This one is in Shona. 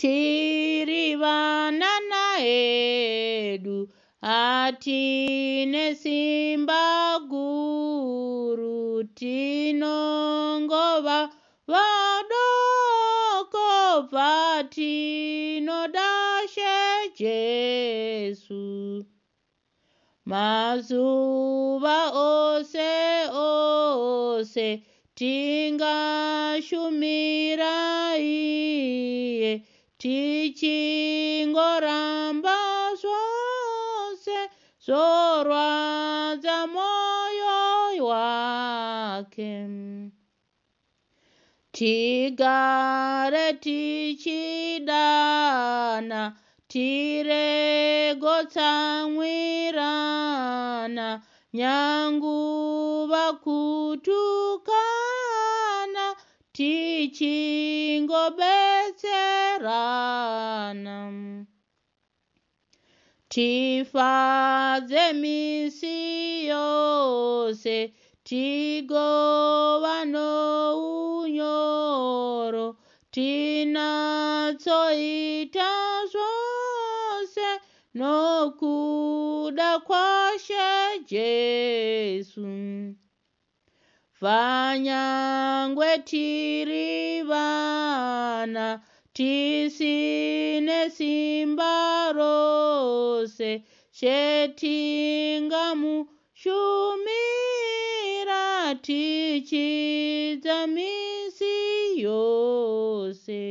Tiri vana nahedu, hatine simba guru, tinongova vadoko, bva tinoda She Jesu. Mazuva ose ose tingashumira iye, tichingoramba zvose zvorwadza mwoyo wake. Tigare tichidana, tiregotsamwirana, nyanguva kutukana, tichingobetserana. Tifadze misi yose, tigova nounyoro, tinatsoita zvose nokuda kwaShe Jesu. Vanyangwe tiri vana, tisine simba rose, She tingamushumira tichidza misi yose.